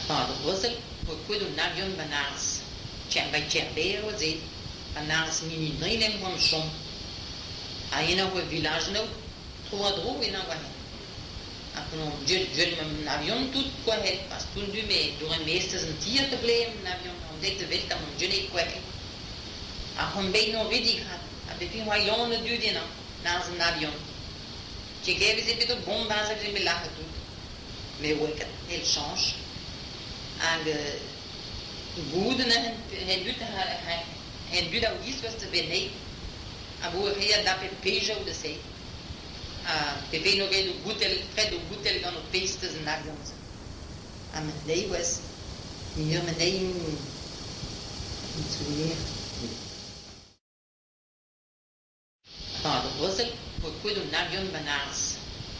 Pad ar brezel 'oa kouezhet un avion 'ba 'n arz. Kervañ-Kerbêr 'oa se, an arz Mini-Drilem 'oamp chom. Ha eno 'oa vilajennoù tro-ha-dro ennañ war-lerc'h. Ha penaos deuet deuet an avion tout kwa-het, pas tout du met dour-e-maez an tier da glev an avion, an deiz da welet an deuet kwa-het. Ar c'hombeinoù 'vit ha betek 'oa Yann dud ennañ, 'barzh an avion. Ket veze bet o bomb aze veze bet lâret tout. Me 'oa ket el chañs. Hag goude neuze hen dud hen dud a oa da benn a vo re a dape pejoù da se. Ha pepe no ket o goutell, fred o goutell gant o pezh deus an avion-se. Ha ma deiz muioc'h ma deiz souvenir. Pad ar brezel 'oa kouezhet un avion 'ba 'n arz.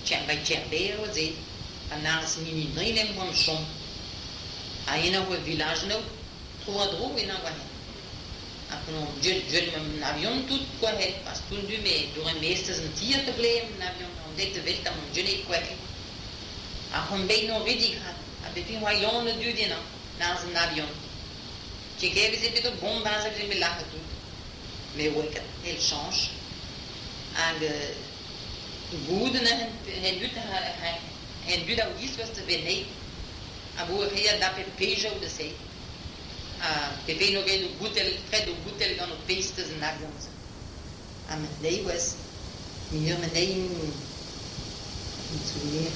Kervañ-Kerbêr 'oa se, an arz Mini-Drilem 'oamp chom. Ha eno 'oa vilajennoù tro-ha-dro ennañ war-lerc'h. Ha penaos deuet deuet an avion tout kwa-het, pas tout du met dour-e-maez deus an tier da glev an avion, an deiz da welet an deuet kwa-het. Ar c'hombeinoù 'vit ha betek 'oa Yann dud ennañ, 'barzh an avion. Ket veze bet o bomb aze veze bet lâret tout. Me 'oa ket el chañs. Hag goude neuze hen dud hen dud a oa da benn a vo re a dape pejoù da se. Ha pepe no ket o goutell, fred o goutell gant o pezh deus an avion-se. Ha ma deiz muioc'h ma deiz souvenir.